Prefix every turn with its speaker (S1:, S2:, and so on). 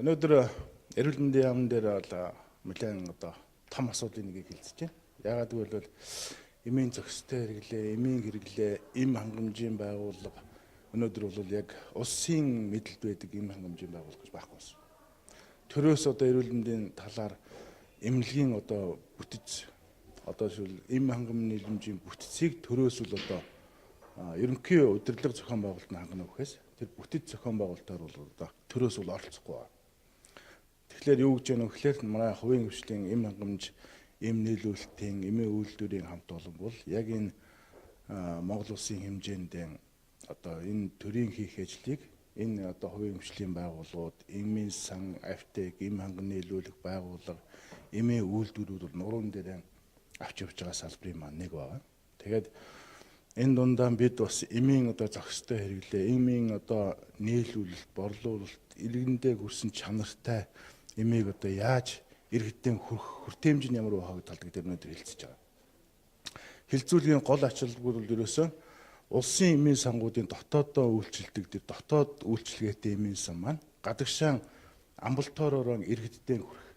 S1: Өнөөдөр эрүүл мэндийн яамн дээр бол нэлээд одоо том асуудлын нэгийг хэлцэж байна. Яагаад гэвэл эмийн зохистой хэрэглээ, эмийн хэрэглээ, эм хангамжийн байгууллага өнөөдөр бол яг улсын мэдлэлд байдаг эм хангамжийн байгууллага гэж байхгүй болсон. Төрөөс одоо эрүүл мэндийн талаар эмнэлгийн одоо бүтэц, одоо шүүл эм хангамж нийлэмжийн бүтцийг төрөөс л одоо ерөнхий удирдлага зохион байгуулалт нь хангана гэхээс тэр бүтэц зохион байгуулалтаар бол одоо төрөөс бол оролцохгүй байна. Тэгэхээр юу гэж яах вэ гэхээр манай хувийн хвшлийн эм хангамж, эм нийлүүлэлтийн, эмийн үйлдвэрийн хамт олон бол яг энэ Монгол улсын хэмжээнд одоо энэ төрийн хийх ажлыг энэ одоо хувийн хвшлийн байгууллагууд, эмийн сан, аптек, эм ханган нийлүүлэх байгууллага, эмийн үйлдвэрүүд бол нуруун дээр авч явж байгаа салбарын маань нэг байна. Тэгээд энэ дундаа бид бас эмийн одоо зохистой хэрэглээ, эмийн одоо нийлүүлэлт, борлуулалт, иргэндээ хүрсэн чанартай эмийг одоо яаж иргэдийн хүрх хүртээмж нь ямар байхаг талдаг дээр өнөөдөр хэлцэж байгаа. Хилцүүлгийн гол ач холбогдол бол ерөөсөө улсын эмийн сангуудын дотооддоо үйлчилдэг тэр дотоод үйлчилгээтэй эмийн сан маань гадагшаан амбулаториороо иргэддээ хүрэх.